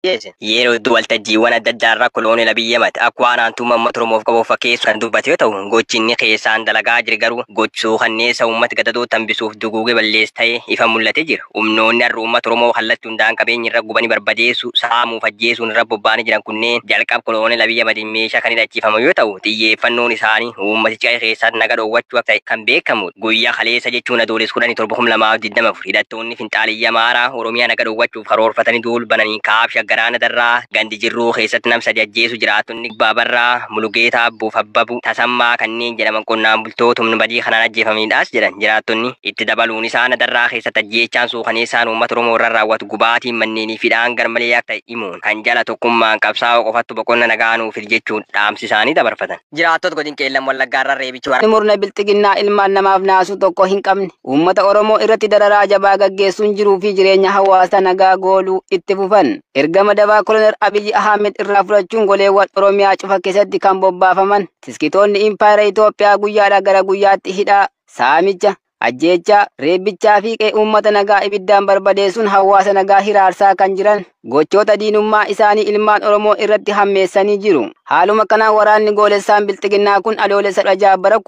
Yeroo hedduu waltajjiiwwan adda addaa irra Koloneel Abiy Ahmad akka waan aantummaa uummata Oromoof qabu fakkeessu kan dubbate yoo ta'u, gochi inni keessaan dalagaa jiru garuu gochuu kanneessa uummata gadadoo tambisuuf duguugee balleessa ta'e ifa mul'atee jira. Humnoonni har'a uummata Oromoo kallattii hundaan qabeenya irra gubanii barbadeessu, saamuuf ajjeesuun irra bobba'anii jiran kunneen jalqaba Koloneel Abiy Ahmadiin meeshaa kan hidhachiifamu yoo ta'u, xiyyeeffannoon isaanii uummaticha keessatti naga dhoowwachuu akka ta'e kan beekamudha. Guyyaa kaleessa jechuun Adoolessa 17, 2024 hidhattoonni finxaaliyyaa Amaaraa Oromiyaa naga dhoowwachuuf karoorfatanii duul bananii kaab shaggaraana darraa gandi jirruu keessatti nam sadi ajjeesu jiraattonni Baabarraa, Mulugeetaa, Buufabbabu, Tasammaa kanneen jedhaman qonnaan bultoota humna badii kanaan ajjeefamanidhaas jedhan jiraattonni. Itti dabaluun isaan darraa keessatti ajjeechaan suukaneessaan uummata Oromoo irra raawwatu gubaatiin manneenii fi dhaan garmalee akka ta'e himuun kan jala tokkummaan qabsaa'oo qofattu boqonna nagaa nuuf jechuun dhaamsi isaanii dabarfatan. Jiraattota godin Qeellam Wallaggaa irra reebichi Murna bilxiginnaa ilmaan namaaf naasuu tokko hin qabne uummata Oromoo irratti dararaa jabaa gaggeessuun jiruu fi jireenya hawaasa nagaa gooluu itti fufan. Ergama dabaa Koloneel Abiyyi Ahmed irraa fudhachuun goleewwan Oromiyaa cufa keessatti kan bobbaafaman tiskitoonni impaayera Itoophiyaa guyyaadhaa gara guyyaatti hidhaa, saamicha, ajjeechaa, reebbichaa fi qe'ee uummata nagaa ibiddaan barbadeessuun hawaasa nagaa hiraarsaa kan jiran gochoota diinummaa isaanii ilmaan Oromoo irratti hammeessanii jiru. Haaluma kanaan waraanni goolessaan bilxiginnaa kun Adoolessa 16 bara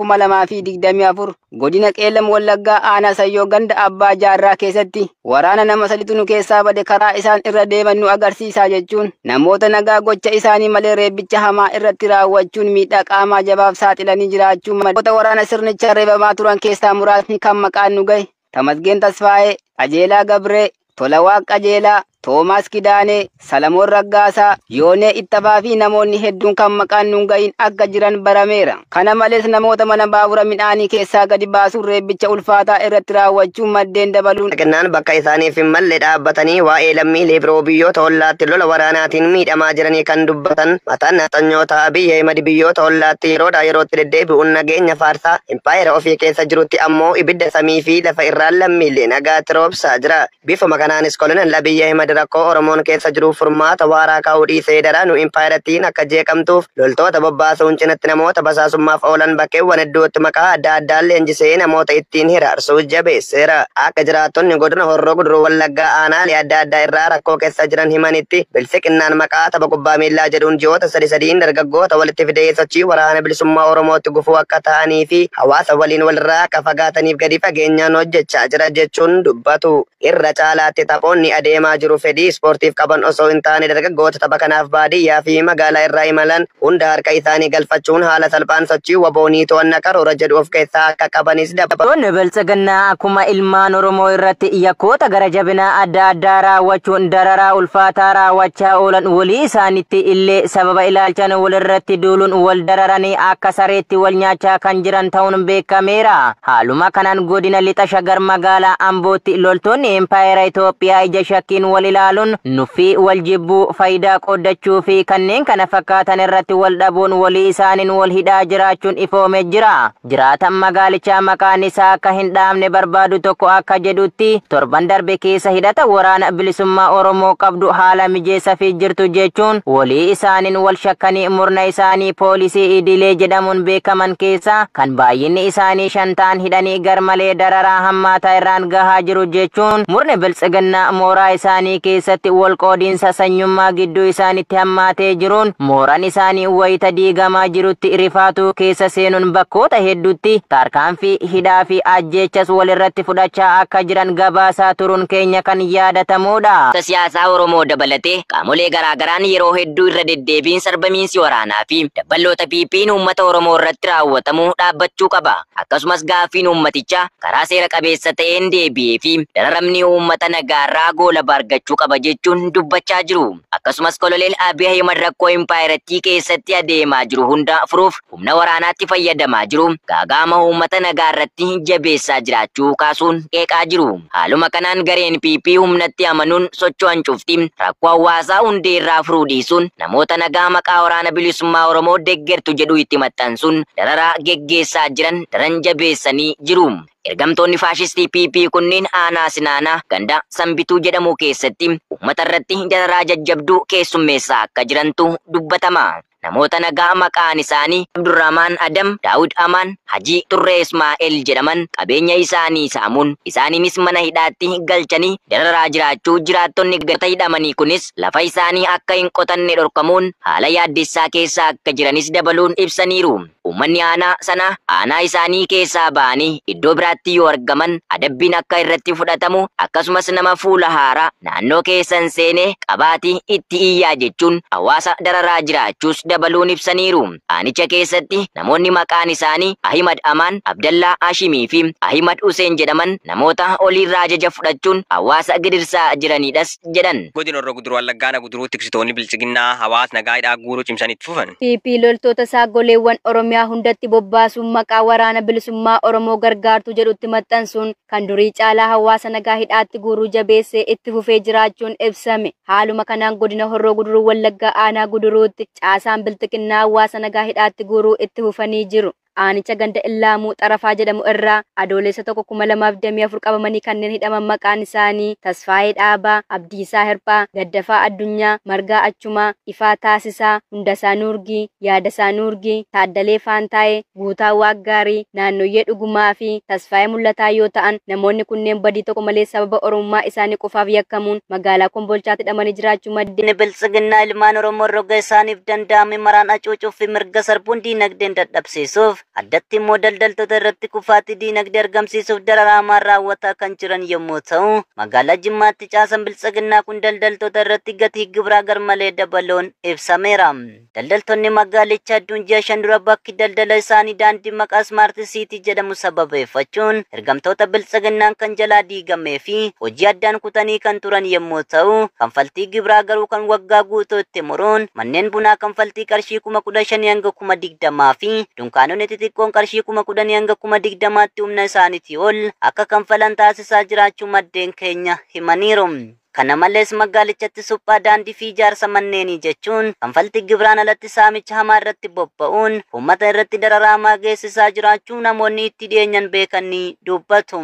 2024 godina Qeellam Wallaggaa aanaa Sayyoo ganda Abbaa Jaarraa keessatti waraana nama saditu nu keessaa bade, karaa isaan irra deeman nu agarsiisaa jechuun namoota nagaa gocha isaanii malee reebbicha hamaa irratti raawwachuun miidhaa qaamaa jabaaf saaxilanii jiraachuu malee. Waraana sirnicha reebamaa turan keessaa muraasni kan maqaan nu gahe Tamasgeen Tasfaayee, Qajeelaa Gabree, Tolawaaq Qajeelaa, Toomaas Kidaanee, Salamoon Raggaasaa, Yoonee Ittafaa fi namoonni hedduun kan maqaan nu gahin akka jiran barameera. Kana malees namoota mana baabura midhaanii keessaa gadi baasuun reebbicha ulfaataa irratti raawwachuun maddeen dabaluun Kennaan bakka isaaniif hin malle dhaabbatanii waa'ee lammiilee biroo biyyoota ollaatti lola waraanaatiin miidhamaa jiranii kan dubbatan mataan nafxanyoota Abiy Ahimad biyyoota ollaatti yeroodhaa yerootti deddeebi'uun nageenya faarsaa, impaayera ofii keessa jirutti ammoo ibidda samii fi lafa irraan lammiilee nagaatti roobsaa jira. Bifuma kanaanis Koloneel Abiy Ahimad rakkoo Oromoon keessa jiruuf furmaata waaraa kaa'uu dhiisee daraanuu impaayerattiin akka jeeqamtuuf loltoota bobbaasuun cinatti namoota basaasummaaf oolan bakkeewwan hedduutti maqaa adda addaan leenjisee namoota ittiin hiraarsuu jabeesseera. Akka jiraattonni godina Horroo Guduruu Wallaggaa aanaalee adda addaa irraa rakkoo keessa jiran himanitti, bilxiginnaan maqaa tapha kubbaa miillaa jedhuun ji'oota sadi sadiin dargaggoota walitti fidee sochii waraana bilisummaa Oromootti gufuu akka ta'anii fi hawaasa waliin walirraa akka fagaataniif gadi fageenyaan hojjechaa jira jechuun dubbatu. Irra caalaatti taphoonni adeemaa jiru fedhii ispoortiif qaban osoo hin taane, dargaggoota tapha kanaaf baadiyyaa fi magaalaa irraa imalan hunda harka isaanii galfachuun haala salphaan sochii waboonii to'anna karoora jedhu of keessaa akka qabanis dabala. Loltoonni bilxiginnaa akkuma ilmaan Oromoo irratti yakkoota gara jabinaa adda addaa raawwachuun dararaa ulfaataa raawwachaa oolan, walii isaanitti illee sababa ilaalchaan walirratti duuluun wal dararanii akka sareetti wal nyaachaa kan jiran ta'uun beekameera. Haaluma kanaan godina lixa Shagar magaalaa Ambootti loltoonni impaayera Itoophiyaa ija shakkiin wal ilaaluun nuffii, wal jibbuu, faayidaa qooddachuu fi kanneen kana fakkaatan irratti wal dhabuun walii isaaniin wal hidhaa jiraachuun ifoomee jira. Jiraatan magaalichaa maqaan isaa akka hin dhaamne barbaadu tokko akka jedhutti, torban darbe keessa hidhata waraana bilisummaa Oromoo qabdu, haala mijeessa fi jirtu jechuun walii isaaniin wal shakkanii murna isaanii poolisii idilee jedhamuun beekaman keessa kan baay'inni isaanii shan ta'an hidhanii garmalee dararaa hammaataa irraan gahaa jiru jechuun, murni bilxiginnaa mooraa isaanii keessatti wal qoodiinsa sanyummaa gidduu isaanitti hammaatee jiruun mooraan isaanii wayita diigamaa jirutti rifaatuu keessa seenuun bakkoota hedduutti tarkaanfii hidhaa fi ajjeechas walirratti fudhachaa akka jiran gabaasaa turuun keenya kan yaadatamudha. Siyaasaa Oromoo dabalatee qaamolee garaagaraan yeroo hedduu irra deddeebiin sarbamiinsi waraanaa fi dabballoota PP'n uummata Oromoo irratti raawwatamu dhaabbachuu qaba. Akkasumas gaaffiin uummatichaa karaa seera qabeessa ta'een deebi'ee fi dararamni uummata nagaarraa goolaba argachuu qaba jechuun dubbachaa jiru. Akkasumas Koloneel Abiy Ahimad rakkoo impaayerattii keessatti adeemaa jiru hunda furuuf humna waraanaatti fayyadamaa jiru. Gaagaama uummata nagaa irratti jabeessaa jiraachuu kaasuun qeeqaa jiru. Haaluma kanaan gareen PP humnatti amanuun socho'an cufti rakkoo hawaasaa hundee irraa furuu dhiisuun namoota nagaa maqaa waraana bilisummaa Oromoo deeggartu jedhu itti maxxansuun dararaa geggeessaa jiran daran jabeessanii jiru. Ergamtoonni faashistii PP kunneen aanaa Sinaanaa ganda Sanbituu jedhamu keessatti uummata irratti dararaa jajjabduu keessummeessaa akka jirantu dubbatama. namoota nagaa maqaan isaanii Abdurrahman Adam, Daawud Amaan, Hajii Turree Ismaa'eel jedhaman qabeenya isaanii saamuun isaaniinis mana hidhaatti galchanii dararaa jiraachuu jiraattonni gata hidhamanii kunis lafa isaanii akka hin qotanne dhorkamuun haala yaaddessaa keessa akka jiranis dabaluun ibsaniiru. Uummanni aanaa sana aanaa isaanii keessaa ba'anii iddoo biraatti yoo argaman adabbiin akka irratti fudhatamu akkasumas nama fuula haaraa naannoo keessan seenee qabaatii itti iyyaa jechuun hawaasa dararaa jiraachuus dabaluun ibsaniiru. Aanicha keessatti namoonni maqaan isaanii Ahimad Amaan, Abdallaa Hashimii fi Ahimad Huseen jedhaman namoota oliirraa ajaja fudhachuun hawaasa gidirsaa jiranidhas jedhan. Godina Horroo Guduruu Wallaggaa Aanaa Guduruu tiksitoonni bilchiginnaa hawaasa nagaa hidhaa guuruu cimsanii itti fufan. PP loltoota isaa goleewwan Oromiyaa hundatti bobbaasuun maqaa waraana bilisummaa Oromoo gargaartu jedhutti maxxansuun kan durii caalaa hawaasa nagaa hidhaatti guuruu jabeessee itti fufee jiraachuun ibsame. Haaluma kanaan godina Horroo Guduruu Wallaggaa aanaa Guduruutti caasaan bilxiginnaa hawaasa nagaa hidhaatti guuruu itti fufanii jiru. Aanicha ganda Illaamuu Xarafaa jedhamu irraa adoolessa 1,2024 qabamanii kanneen hidhaman maqaan isaanii Tasfaayee Dhaabaa, Abdiisaa Hirphaa, Gaddafaa Addunyaa, Margaa Achumaa, Ifaa Taasisaa, Hundasaa Nuurgii, Yaadasaa Nuurgii, Taaddalee Faantaayee, Guutaa Waaggaarii, Naannoyyee Dhugumaa fi Tasfaayee Mul'ataa yoo ta'an namoonni kunneen badii tokko malee sababa Oromummaa isaanii qofaaf yakkamuun magaalaa Kombolchaatti hidhamanii jiraachuu maddeen. Biltsiginnaa ilmaan Oromoo roga isaaniif danda'ame maraan hacuucuuf fi mirga sarbuun diinagdeen dadhabsiisuuf addatti immoo daldaltoota irratti kufaatii diinagdee argamsiisuuf dararaamaan raawwataa kan jiran yommuu ta'u, magaalaa Jimmaatti caasan biltsiginnaa kun daldaltoota irratti gatii gibiraa garmalee dabaluun ibsameera. Daldaltoonni magaalichaa hedduun ji'a 5 dura bakki daldala isaanii daandii maqaa Smart City jedhamu sababeeffachuun ergamtoota biltsiginnaan kan jalaa diigamee fi hojii addaan kutanii kan turan yommuu ta'u, kanfaltii gibiraa garuu kan waggaa guutuu itti muruun manneen bunaa kanfaltii qarshii 15,000 hanga 20,000 fi dunkaanonni xixiqqoon qarshii 10,000 hanga 20,000tti humna isaaniitii ol akka kanfalan taasisaa jiraachuu maddeen keenya himaniiru. Kana malees magaalichatti suphaa daandii fi ijaarsa manneenii jechuun kanfaltii gibiraan alatti saamicha hamaa irratti bobba'uun uummata irratti dararaamaa geessisaa jiraachuu namoonni itti dhiyeenyan beekan ni dubbatu.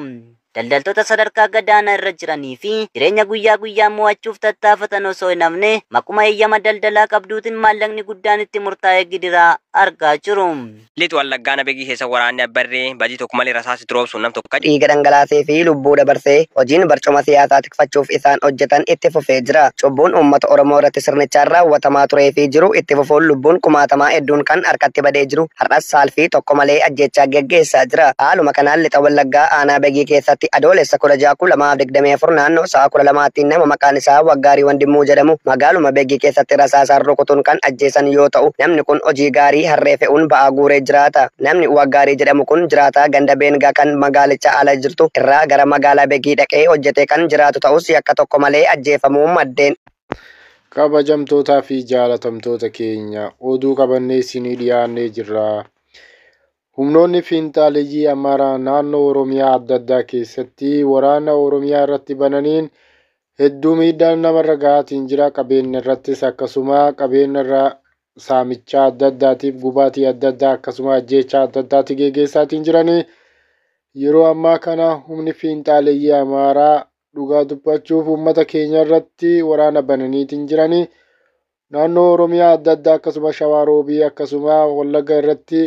Daldaltoota sadarkaa gadaanaa irra jiranii fi jireenya guyyaa guyyaa mo'achuuf tattaafatan osoo hin hafne maquma eeyyama daldalaa qabduutiin maallaqni guddaan itti murtaa'ee gidiraa argaa jiru. Lixa Wallaggaa Nabegii keessa waraanni Abbarree badii tokko malee rasaasa itti roobsuun nam tokko Dhiiga dhangalaasee fi lubbuu dabarsee hojiin barcuma siyaasaa tikfachuuf isaan hojjetan itti fufee jira. Cubbuun uummata Oromoo irratti sirnichaan raawwatamaa turee fi jiru itti fufuun lubbuun kumaatamaa hedduun kan harkatti badee jiru har'as saalfii tokko malee ajjechaa geggeessaa jira. Haaluma kanaan lixa Wallaggaa aanaa Begii keessatti adoolessa 16,2024 naannoo sa'a 12tti nama maqaan isaa Waggaarii Wandimmuu jedhamu magaaluma Begii keessatti rasaasaan rukutuun kan ajjeesan yoo ta'u, namni kun hojii gaarii harree fe'uun ba'aa guuree jiraata. Namni Waggaarii jedhamu kun jiraataa ganda Beengaa kan magaalicha ala jirtu irraa gara magaalaa Begii dhaqee hojjetee kan jiraatu ta'us yakka tokko malee ajjeefamuu maddeen. Kabajamtootaa fi jaalatamtoota keenya oduu qabannee isinii dhiyaannee jirra. Humnoonni fiinxaaleyyii Amaaraa naannoo Oromiyaa adda addaa keessatti waraana Oromiyaa irratti bananiin hedduu miidhaan namarra gahaatiin jira. Qabeenya irrattis akkasuma qabeenya irra saamichaa adda addaatiif gubaatii adda addaa akkasuma ajjeechaa adda addaatti geggeessaatiin jiranii. Yeroo ammaa kana humni fiinxaaleyyii Amaaraa dhugaa dubbachuuf uummata keenya irratti waraana bananiitiin jiranii. Naannoo Oromiyaa adda addaa akkasuma Shawaa Roobii akkasuma Wallagga irratti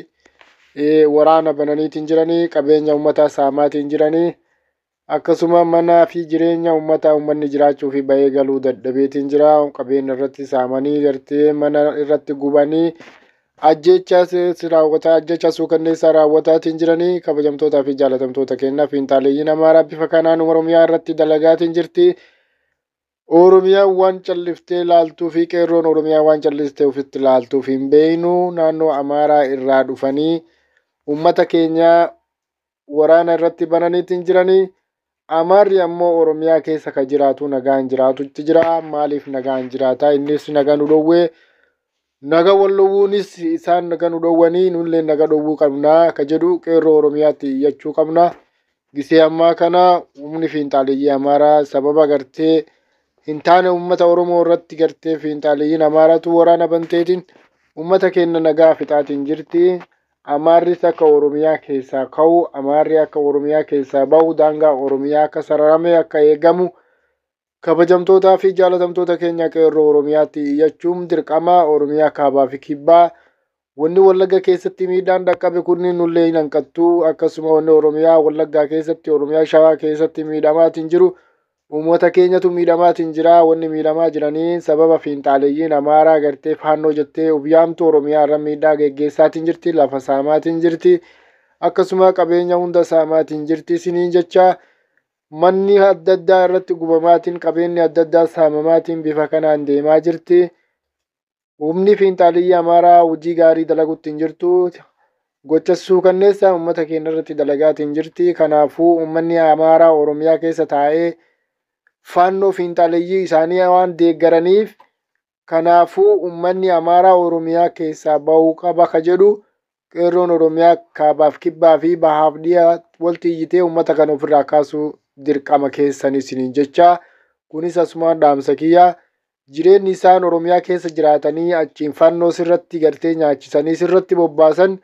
waraana bananiitiin jiranii, qabeenya uummataa saamaatiin jiranii, akkasuma manaa fi jireenya uummataa uummanni jiraachuu fi bahee galuu dadhabeetiin jira. Qabeenya irratti saamanii gartee mana irratti gubanii ajjeechaa raawwataa ajjeechaa suukanneessaa raawwataatiin jiranii. Kabajamtootaa fi jaalatamtoota keenya fiinxaaleeyyiin Amaaraa bifa kanaan Oromiyaa irratti dalagaatiin jirti. Oromiyaan waan calliftee laaltuu fi qeerroon Oromiyaa waan callistee ofitti laaltuuf hin beeknu. Naannoo Amaaraa irraa dhufanii uummata keenya waraana irratti bananiitiin jiranii. Amaarri ammoo Oromiyaa keessa ka jiraatu nagaan jiraatutti jira. Maaliif nagaan jiraata? Innis naga nu dhowwee, naga wal dhowwuunis isaan naga nu dhowwanii nullee naga dhowwuu qabna ka jedhu qeerroo Oromiyaatti iyyachuu qabna. Gisee ammaa kana humni fiinxaaleyyii Amaaraa sababa gartee hin taane uummata Oromoo irratti gartee fiinxaaleeyyiin Amaaraatu waraana banteetiin uummata keenya nagaa fixaatiin jirti. Amaarris akka Oromiyaa keessaa ka'u, Amaarri akka Oromiyaa keessaa bahu, daangaa Oromiyaa akka sararame akka eegamu Kabajamtootaa fi jaalatamtoota keenya, qeerroo Oromiyaatti iyyachuun dirqama. Oromiyaa kaabaa fi kibbaa, wanni Wallagga keessatti miidhaan dhaqqabe kunniin nullee hin hanqattu. Akkasuma wanni Oromiyaa Wallaggaa keessatti, Oromiyaa Shawaa keessatti miidhamaatiin jiru, uummata keenyatu miidhamaatiin jira. Wanni miidhamaa jiranii sababa fiinxaaleeyyiin Amaaraa gartee Faannoo jettee ubyaamtu Oromiyaa irra miidhaa geggeessaatiin jirti, lafa saamaatiin jirti, akkasuma qabeenya hunda saamaatiin jirti isiniin jecha. Manni adda addaa irratti gubamaatiin, qabeenyi adda addaa saamamaatiin bifa kanaan deemaa jirti. Humni fiinxaaleeyyii Amaaraa hojii gaarii dalaguutti hin jirtu. Gocha suukanneessaa uummata keenya irratti dalagaatiin jirti. Kanaafuu uummanni Amaaraa Oromiyaa keessa taa'ee Faannoo fiinxaaleeyyii isaanii waan deeggaraniif, kanaafuu uummanni Amaaraa Oromiyaa keessaa bahuu qaba ka jedhu qeerroon Oromiyaa kaabaaf kibbaa fi bahaaf dhiyaa walitti iyyitee uummata kana ofirraa kaasuu dirqama keessan isiniin jecha. Kunis asumaan dhaamsa kiyya. Jireenyi isaan Oromiyaa keessa jiraatanii achiin Fannoo sirratti gartee nyaachisanii sirratti bobbaasan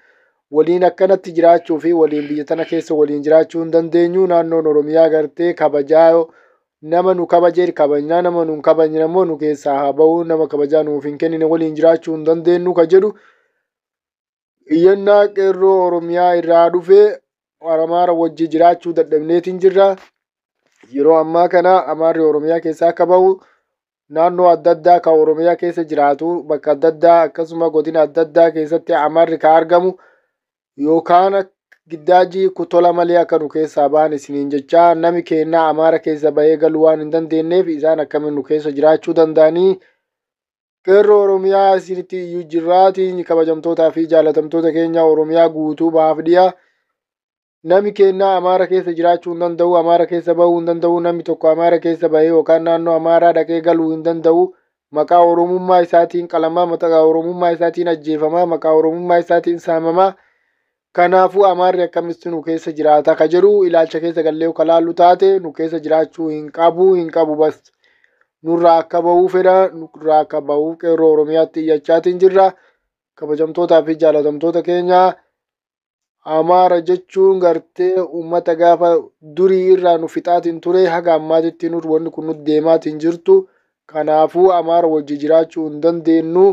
waliin akkanatti jiraachuu fi waliin biyya tana keessa waliin jiraachuu hin dandeenyu. Naannoon Oromiyaa gartee kabajaa nama nu kabajee kabajnaa, nama nu hin kabajne immoo nu keessaa haa bahu, nama kabajaa nuuf hin kennine waliin jiraachuu hin dandeenyu ka jedhu iyyannaa qeerroo Oromiyaa irraa dhufe. Amaara wajji jiraachuu dadhabneetiin jirra. Yeroo ammaa kana Amaarri Oromiyaa keessaa akka bahu, naannoo adda addaa kan Oromiyaa keessa jiraatu, bakka adda addaa akkasuma godina adda addaa keessatti Amaarri kan argamu yookaan giddaajii tola malee akka nu keessaa bahan isiniin jechaa. Nami keenyaa Amaara keessa bahee galuu waan hin dandeenyeef, isaan akkamiin nu keessa jiraachuu danda'anii? Qeerroo Oromiyaa isinitti iyyuu jirraatiin. Kabajamtootaa fi jaalatamtoota keenya, Oromiyaa guutuu bahaaf dhiyaa, nami keenyaa Amaara keessa jiraachuu hin danda'u, Amaara keessa bahuu hin danda'u. Namni tokko Amaara keessa bahee yookaan naannoo Amaaraa dhaqee galuu hin danda'u. Maqaa Oromummaa isaatiin qalamaa, maqaa Oromummaa isaatiin ajjeefamaa, maqaa Oromummaa isaatiin saamamaa. Kanaafuu Amaarri akkamitti nu keessa jiraata ka jedhu ilaalcha keessa gallee ka laallu taate, nu keessa jiraachuu hin qabu, hin qabu bas. Nurraa akka bahuu fedha, nurraa akka bahuu qeerroo Oromiyaatti iyyachaatiin jirra. Kabajamtootaa fi jaalatamtoota keenya, Amaara jechuun gartee uummata gaafa durii irraa nu fixaatiin ture, haga ammaatitti nur wanni kun nu deemaatiin jirtu. Kanaafuu Amaara wajji jiraachuu hin dandeenyu.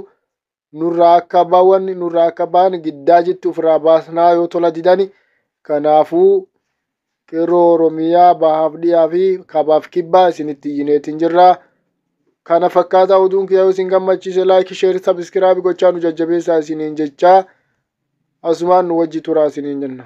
Nurraa akka bawan, nurraa akka bahan giddaajitti ofirraa baasnaa yoo tola didani. Kanaafuu qeerroo Oromiyaa bahaaf dhiyaa fi kabaaf kibbaa isinitti iyyineetiin jirra. Kana fakkaataa oduun kiyya. Yoo isin gammachiise like, share, subscribe gochaa nu jajjabeessaa isiniin jechaa, asumaan nu wajji turaa isiniin jenna.